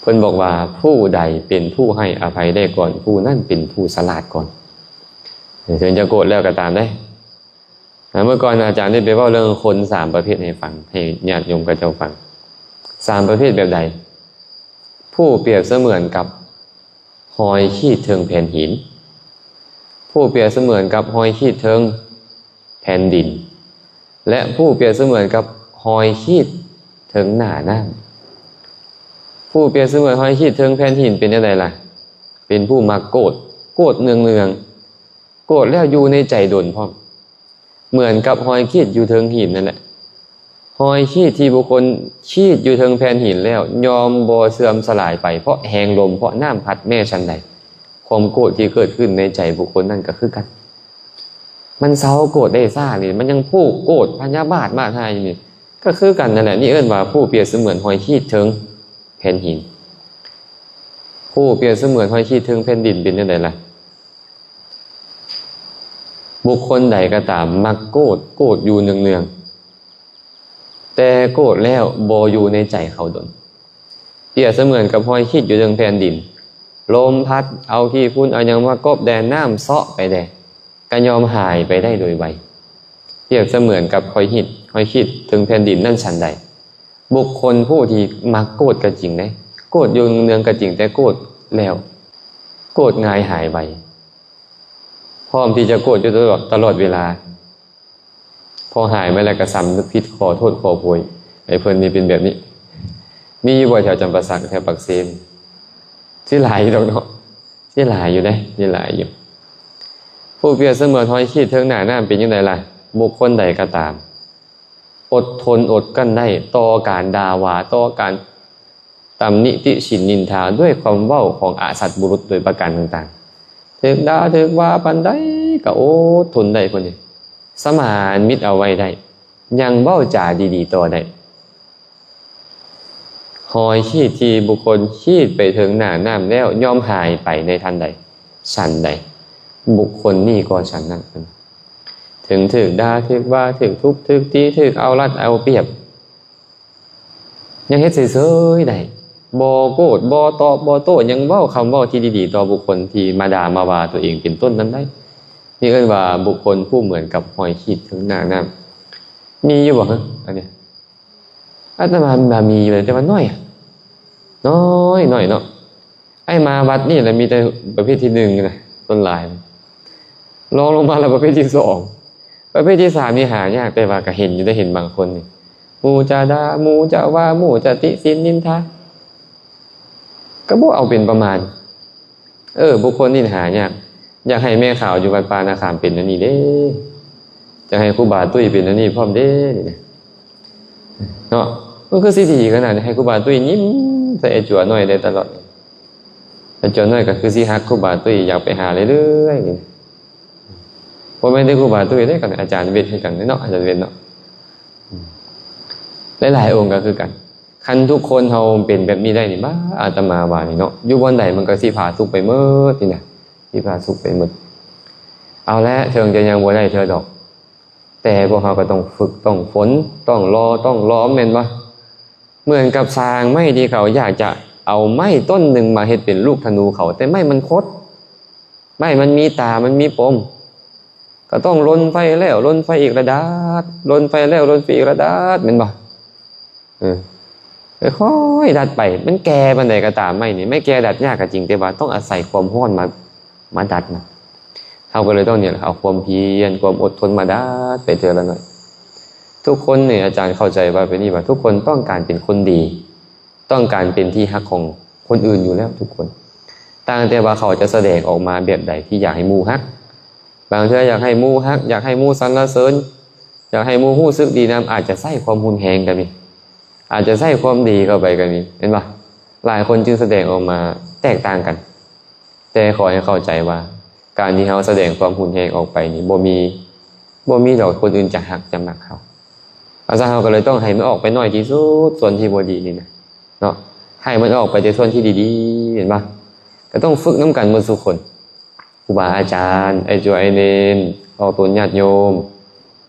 ເພິ່ນບອກວ່າ ຜູ້ໃດເປັນຜູ້ໃຫ້ອະໄພໄດ້ກ່ອນ ຜູ້ນັ້ນເປັນຜູ້ສະຫຼາດກ່ອນ ເຖິງຈະໂກດແລ້ວກໍຕາມເດ້. ເມື່ອກ່ອນອາຈານໄດ້ໄປເວົ້າເລື່ອງຄົນສາມປະເພດໃຫ້ຟັງ ໃຫ້ຍາດໂຍມເຂົາເຈົ້າຟັງ. ສາມປະເພດແບບໃດ? ຜູ້ປຽບສະເໝືອນກັບຮອຍຂີດເທິງແຜ່ນຫີນ, ຜູ້ປຽບສະເໝືອນກັບຮອຍຂີດເທິງແຜ່ນດິນ ແລະ ຜູ້ປຽບສະເໝືອນກັບຮອຍຂີດເທິງໜ້ານ້ຳ. ຜູ້ປຽບສະເໝືອນຮອຍຂີດເທິງແຜ່ນຫີນເປັນຈັ່ງໃດລະ? ເປັນຜູ້ມັກໂກດ, ໂກດເນືອງໆ, ໂກດແລ້ວຢູ່ໃນໃຈດົນພ້ອມ. ເໝືອນກັບຮອຍຂີດຢູ່ເທິງຫີນນັ້ນແຫຼະ. ຮອຍຂີດທີ່ບຸກຄົນຂີດຢູ່ເທິງແຜ່ນຫີນແລ້ວ ຍ່ອມບໍ່ເສື່ອມສະຫຼາຍໄປ ເພາະແຮງລົມ, ເພາະນ້ຳພັດ. ແມ່ນສັນໃດ, ຄວາມໂກດທີ່ເກີດຂຶ້ນໃນໃຈບຸກຄົນນັ້ນກໍຄືກັນ. ມັນເຊົາໂກດໄດ້ຊ້ານີ້, ມັນຍັງຜູກໂກດພະຍາບາດມາດຮ້າຍຢູ່ນີ້, ກໍຄືກັນນັ້ນແຫຼະ. ນີ້ເອີ້ນວ່າຜູ້ປຽບສະເໝືອນຮອຍຂີດເທິງແຜ່ນຫີນ. ຜູ້ປຽບສະເໝືອນຮອຍຂີດເທິງແຜ່ນດິນເປັນຈັ່ງໃດລະ? ບຸກຄົນໃດກໍຕາມມັກໂກດ, ໂກດຢູ່ເນືອງໆ, ແຕ່ໂກດແລ້ວບໍ່ຢູ່ໃນໃຈເຂົາດົນ. ປຽບສະເໝືອນກັບຮອຍຂີດຢູ່ເທິງແຜ່ນດິນ, ລົມພັດເອົາຂີ້ຝຸ່ນເອົາຫຍັງມາກົບແດ່, ນ້ຳເຊາະໄປແດ່, ກໍຍອມຫາຍໄປໄດ້ໂດຍໄວ. ປຽບສະເໝືອນກັບຮອຍຂີດ, ຮອຍຂີດເທິງແຜ່ນດິນນັ້ນສັນໃດ. ບຸກຄົນຜູ້ທີ່ມັກໂກດກໍຈິງເດ້, ໂກດຢູ່ເນືອງໆກໍຈິງ, ແຕ່ໂກດແລ້ວ ໂກດງ່າຍຫາຍໄວ, ພ້ອມທີ່ຈະໂກດຢູ່ຕະຫຼອດ, ຕະຫຼອດເວລາ. ພໍຫາຍມາແລ້ວກໍສຳນຶກຜິດ, ຂໍໂທດຂໍໂພຍໃຫ້ເພິ່ນ. ນີ້ເປັນແບບນີ້. ມີຢູ່ບໍ່ແຖວຈຳປາສັກ, ແຖວປາກເຊ? ຊິຫຼາຍຢູ່ດອກເນາະ, ຊິຫຼາຍຢູ່ເດ້, ຊິຫຼາຍຢູ່. ຜູ້ປຽບສະເໝືອນຮອຍຂີດເທິງໜ້ານ້ຳເປັນຈັ່ງໃດລະ? ບຸກຄົນໃດກໍຕາມ ອົດທົນອົດກັ້ນໄດ້ຕໍ່ການດ່າວ່າ, ຕໍ່ການຕຳໜິຕິຊິນນິນທາ ດ້ວຍຄວາມເວົ້າຂອງອະສັດບຸລຸດໂດຍປະການຕ່າງໆ. ຖືກດ່າຖືກວ່າປານໃດກໍອົດທົນໄດ້ພຸ້ນເດ, ສະໝານມິດເອົາໄວ້ໄດ້, ຍັງເວົ້າຈາດີໆຕໍ່ໄດ້. ຮອຍຂີດທີ່ບຸກຄົນຂີດໄປເທິງໜ້ານ້ຳແລ້ວ ຍ່ອມຫາຍໄປໃນທັນໃດ. ສັນໃດ, ບຸກຄົນນີ້ກໍສັນນັ້ນ. ເຖິງຖືກດ່າ, ຖືກວ່າ, ຖືກທຸບ, ຖືກຕີ, ຖືກເອົາລັດເອົາປຽບ, ຍັງເຮັດເສີຍໆໄດ້, ບໍ່ໂກດ, ບໍ່ຕອບ, ບໍ່ໂຕ້, ຍັງເວົ້າຄຳເວົ້າທີ່ດີໆຕໍ່ບຸກຄົນທີ່ມາດ່າມາວ່າຕົວເອງເປັນຕົ້ນນັ້ນໄດ້. ນີ້ເອີ້ນວ່າບຸກຄົນຜູ້ເໝືອນກັບຮອຍຂີດເທິງໜ້ານ້ຳ. ມີຢູ່ບໍ່ ຮະ ອັນນີ້? ອາດຕະມາວ່າມີຢູ່ ແຕ່ວ່ານ້ອຍ ນ້ອຍ ນ້ອຍເນາະ. ອ້າຍມາວັດນີ້ລະມີແຕ່ປະເພດທີໜຶ່ງນະ ສ່ວນຫຼາຍ. ລອງລົງມາລະປະເພດທີສອງ ປະເພດທີສາມນີ້ຫາຍາກ, ແຕ່ວ່າກໍເຫັນຢູ່ໄດ໋, ເຫັນບາງຄົນນີ້ ໝູ່ຈະດ່າ, ໝູ່ຈະວ່າ, ໝູ່ຈະຕິສິນນິນທາ, ກໍບໍ່ເອົາເປັນປະມານ. ເອີ ບຸກຄົນນີ້ຫາຍາກ. ຢາກໃຫ້ແມ່ຂາວຢູ່ວັດປ່ານາຂາມເປັນອັນນີ້ເດ້, ຢາກໃຫ້ຄູບາຕຸ້ຍເປັນອັນນີ້ພ້ອມເດ້ ນີ້ນະ ເນາະ. ມັນຄືຊິດີຂະໜາດນີ້, ໃຫ້ຄູບາຕຸ້ຍຍິ້ມໃສ່ໄອ້ຈົວນ້ອຍໄດ້ຕະຫຼອດ. ໄອ້ຈົວນ້ອຍກໍຄືຊິຮັກຄູບາຕຸ້ຍ, ຢາກໄປຫາເລື້ອຍໆ ນີ້. ບໍ່ແມ່ນແຕ່ຄູບາຕຸ້ຍເດ້, ກັບອາຈານເວັດຄືກັນເນາະ, ອາຈານເວັດເນາະ. ຫຼາຍໆອົງກໍຄືກັນ. ຄັນທຸກຄົນເຮົາເປັນແບບນີ້ໄດ້ນີ້ ບ້າ ອາດຕະມາວ່ານີ້ເນາະ, ຢູ່ບ່ອນໃດມັນກໍຊິຜາສຸກໄປໝົດນີ້ນະ, ຊິຜາສຸກໄປໝົດ. ເອົາແຫຼະ, ເຖິງຈະຍັງບໍ່ໄດ້ເທື່ອດອກ, ແຕ່ພວກເຮົາກໍຕ້ອງຝຶກ, ຕ້ອງຝົນ, ຕ້ອງລໍ, ຕ້ອງລອມ, ແມ່ນບໍ່? ເໝືອນກັບຊ່າງໄມ້ທີ່ເຂົາຢາກຈະເອົາໄມ້ຕົ້ນໜຶ່ງມາເຮັດເປັນລູກທະນູເຂົາ, ແຕ່ໄມ້ມັນຄົດ, ໄມ້ມັນມີຕາ, ມັນມີປົມ, ກໍຕ້ອງລົນໄຟແລ້ວລົນໄຟອີກລະດັດ, ລົນໄຟແລ້ວລົນໄຟອີກລະດັດ, ແມ່ນບໍ່? ເອີ ຄ່ອຍໆດັດໄປ, ມັນແກ່ປານໃດກໍຕາມ, ໄມ້ນີ້ ໄມ້ແກ່ດັດຍາກກໍຈິງ, ແຕ່ວ່າຕ້ອງອາໄສຄວາມຮ້ອນມາ, ມາດັດນະ. ເຮົາກໍເລີຍຕ້ອງນີ້ແຫຼະ, ເອົາຄວາມພຽນ, ຄວາມອົດທົນມາດັດໄປເທື່ອລະໜ້ອຍ. ທຸກຄົນນີ້, ອາຈານເຂົ້າໃຈວ່າເປັນນີ້, ວ່າທຸກຄົນຕ້ອງການເປັນຄົນດີ, ຕ້ອງການເປັນທີ່ຮັກຂອງຄົນອື່ນຢູ່ແລ້ວທຸກຄົນ, ຕ່າງແຕ່ວ່າເຂົາຈະສະແດງອອກມາແບບໃດທີ່ຢາກໃຫ້ໝູ່ຮັກ. ບາງເທື່ອຢາກໃຫ້ໝູ່ຮັກ, ຢາກໃຫ້ໝູ່ສັນລະເສີນ, ຢາກໃຫ້ໝູ່ຮູ້ສຶກດີນຳ, ອາດຈະໃຊ້ຄວາມຮຸນແຮງກໍມີ, ອາດຈະໃຊ້ຄວາມດີເຂົ້າໄປກໍມີ, ເຫັນບໍ່? ຫຼາຍຄົນຈຶ່ງສະແດງອອກມາແຕກຕ່າງກັນ. ແຕ່ຂໍໃຫ້ເຂົ້າໃຈວ່າ ການທີ່ເຮົາສະແດງຄວາມຮຸນແຮງອອກໄປນີ້ ບໍ່ມີ, ບໍ່ມີດອກຄົນອື່ນຈະຮັກຈະມັກເຮົາ. ເພາະສະນັ້ນເຮົາກໍເລີຍຕ້ອງໃຫ້ມັນອອກໄປໜ້ອຍທີ່ສຸດ, ສ່ວນທີ່ບໍ່ດີນີ້ນະ ເນາະ, ໃຫ້ມັນອອກໄປແຕ່ສ່ວນທີ່ດີໆ, ເຫັນບໍ່? ກໍຕ້ອງຝຶກນຳກັນໝົດທຸກຄົນ. ຄູບາອາຈານ, ອ້າຍຈົວອ້າຍເນນ, ອອກຕົນຍາດໂຍມ,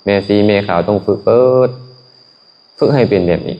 ແມ່ຊີແມ່ຂາວ, ຕ້ອງຝຶກເບີດ, ຝຶກໃຫ້ເປັນແບບນີ້.